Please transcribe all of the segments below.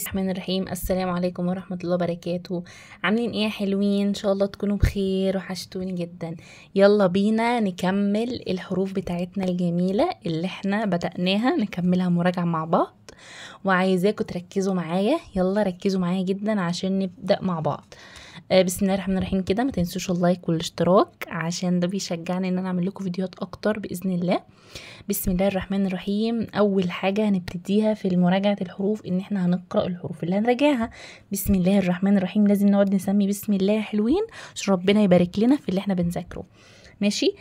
الرحمن الرحيم. السلام عليكم ورحمة الله وبركاته. عاملين ايه يا حلوين؟ ان شاء الله تكونوا بخير، وحشتوني جدا. يلا بينا نكمل الحروف بتاعتنا الجميلة اللي احنا بدأناها، نكملها مراجعة مع بعض، وعايزاكم تركزوا معايا. يلا ركزوا معايا جدا عشان نبدأ مع بعض. بسم الله الرحمن الرحيم. كده ما تنسوش ال like والاشتراك عشان ده بيشجعني ان انا اعمل لكم فيديوهات اكتر باذن الله. بسم الله الرحمن الرحيم. اول حاجة هنبتديها في مراجعه الحروف ان احنا هنقرا الحروف اللي هنراجعها. بسم الله الرحمن الرحيم. لازم نقعد نسمي بسم الله حلوين عشان ربنا يبارك لنا في اللي احنا بنذاكره. ماشي.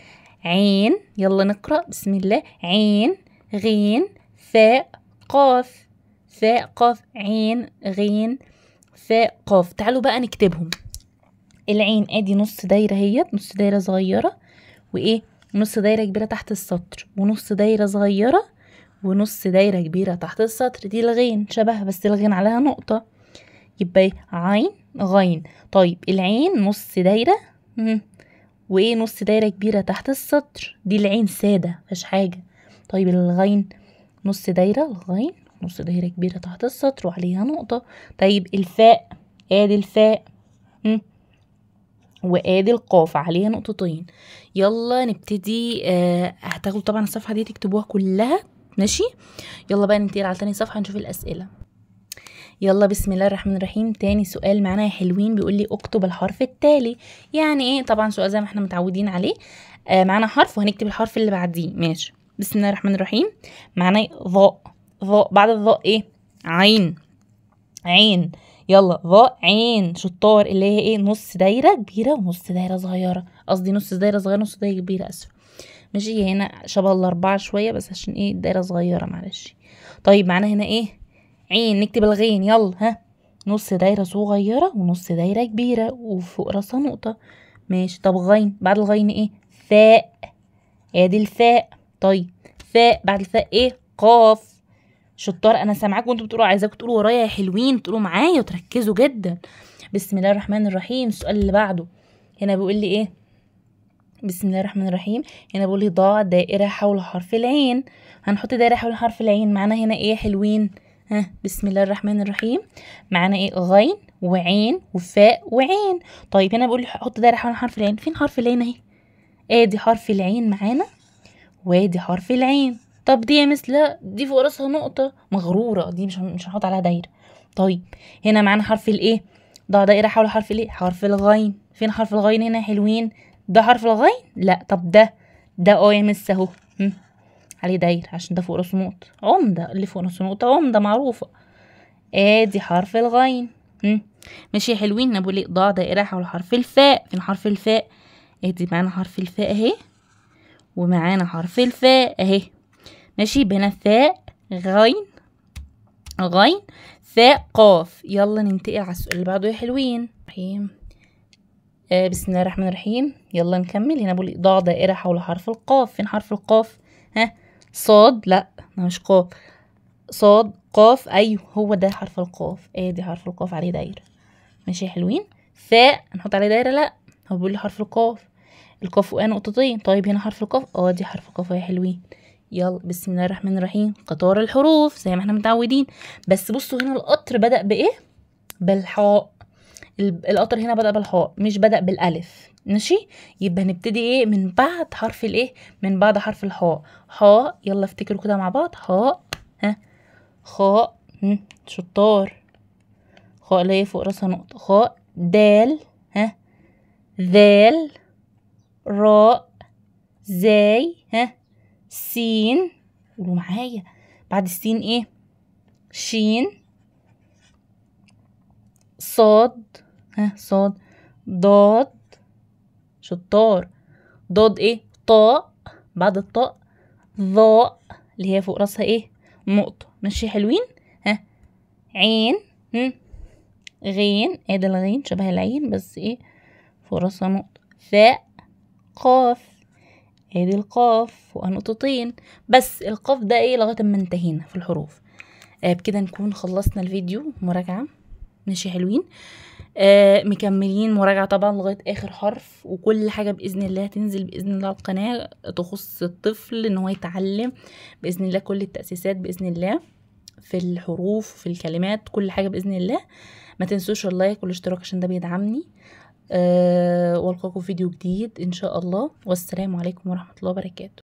عين، يلا نقرا بسم الله. عين، غين، فاء، قاف، فاء، قاف، عين، غين، فاء، قاف. تعالوا بقى نكتبهم. العين ادي نص دايرة اهيت، نص دايرة صغيرة، وايه نص دايرة كبيرة تحت السطر، ونص دايرة صغيرة، ونص دايرة كبيرة تحت السطر. دي الغين شبه، بس الغين عليها نقطة، يبقى ايه عين غين. طيب العين نص دايرة وايه نص دايرة كبيرة تحت السطر، دي العين ساده مفيهاش حاجة. طيب الغين نص دايرة، الغين نص دايرة كبيرة تحت السطر وعليها نقطة. طيب الفاء، ادي الفاء وادي القاف عليها نقطتين. يلا نبتدي. هتاخدوا طبعا الصفحة دي تكتبوها كلها، ماشي. يلا بقى ننتقل على تاني صفحة نشوف الاسئلة. يلا بسم الله الرحمن الرحيم. تاني سؤال معانا يا حلوين بيقول لي اكتب الحرف التالي. يعني ايه؟ طبعا سؤال زي ما احنا متعودين عليه. معانا حرف وهنكتب الحرف اللي بعديه. ماشي. بسم الله الرحمن الرحيم. معانا ظاء، ظاء، بعد الظاء ايه؟ عين، عين. يلا ظاء عين، شطار. اللي هي ايه؟ نص دايرة كبيرة ونص دايرة صغيرة، قصدي نص دايرة صغيرة نص دايرة كبيرة، اسف. ماشي. هنا شبه الاربعة شوية بس عشان ايه الدايرة صغيرة، معلش. طيب معانا هنا ايه؟ عين، نكتب الغين. يلا ها، نص دايرة صغيرة ونص دايرة كبيرة وفوق راسها نقطة. ماشي. طب غين، بعد الغين ايه؟ فاء، ادي الفاء. طيب فاء، بعد الفاء ايه؟ قاف. شطار، انا سامعاكم وانتوا بتقولوا، عايزاكم تقولوا ورايا يا حلوين، تقولوا معايا وتركزوا جدا. بسم الله الرحمن الرحيم. السؤال اللي بعده هنا بيقول لي ايه؟ بسم الله الرحمن الرحيم. هنا بيقول لي ضع دائرة حول حرف العين. هنحط دائرة حول حرف العين. معانا هنا ايه يا حلوين؟ ها بسم الله الرحمن الرحيم. معانا ايه؟ غين وعين وفاء وعين. طيب هنا بيقول لي حط دائرة حول حرف العين. فين حرف العين؟ اهي، ادي حرف العين معانا وادي حرف العين. طب دي يا مس لا، دي فوق راسها نقطة مغرورة، دي مش هنحط عليها دايرة. طيب هنا معانا حرف الايه؟ ضع دائرة حول حرف الايه؟ حرف الغين. فين حرف الغين هنا يا حلوين؟ ده حرف الغين؟ لا. طب ده اه يا مس اهو عليه دايرة عشان ده فوق راسه نقطة، عمدة، اللي فوق راسه نقطة عمدة معروفة. ادي حرف الغين. ماشي يا حلوين. نقول ايه؟ ضع دائرة حول حرف الفاء. فين حرف الفاء؟ ادي معانا حرف الفاء اهي، ومعانا حرف الفاء اهي. ماشي. بنا فاء غين غين فاء قاف. يلا ننتقل على السؤال اللي بعده يا حلوين. بسم الله الرحمن الرحيم. يلا نكمل. هنا بقول ضع دائرة حول حرف القاف. فين حرف القاف؟ ها صاد، لا مش قاف، صاد قاف، ايوه هو ده حرف القاف. ادي حرف القاف عليه دايرة. ماشي يا حلوين. فاء نحط عليه دايرة؟ لا، هو بيقول لي حرف القاف، القاف فوقها نقطتين. طيب هنا حرف القاف، اه دي حرف القاف يا حلوين. يلا بسم الله الرحمن الرحيم. قطار الحروف زي ما احنا متعودين، بس بصوا هنا القطر بدأ بايه؟ بالحاء. القطر هنا بدأ بالحاء مش بدأ بالالف. ماشي. يبقى هنبتدي ايه؟ من بعد حرف الايه؟ من بعد حرف الحاء. حاء، يلا افتكروا كده مع بعض. حاء، ها خاء، شطار، خاء اللي هي فوق راسها نقطة، خاء، دال، ها ذال، راء، زاي، ها سين، قولوا معايا بعد السين ايه؟ شين، صاد، ها صاد، ضاد، شطار، ضاد ايه؟ طاء، بعد الطاء ظاء اللي هي فوق راسها ايه؟ نقطة. ماشي حلوين. ها عين، غين، ادي الغين شبه العين بس ايه فوق راسها نقطة، فاء، قاف، ادي القاف فوقها نقطتين. بس القاف ده ايه لغاية ما انتهينا في الحروف. بكده نكون خلصنا الفيديو مراجعه. ماشي حلوين. مكملين مراجعه طبعا لغاية اخر حرف، وكل حاجة باذن الله هتنزل باذن الله على القناة تخص الطفل ان هو يتعلم باذن الله، كل التاسيسات باذن الله. في الحروف في الكلمات كل حاجة بإذن الله. ما تنسوش ال like والاشتراك عشان ده بيدعمني. والقاكم في فيديو جديد ان شاء الله، والسلام عليكم ورحمة الله وبركاته.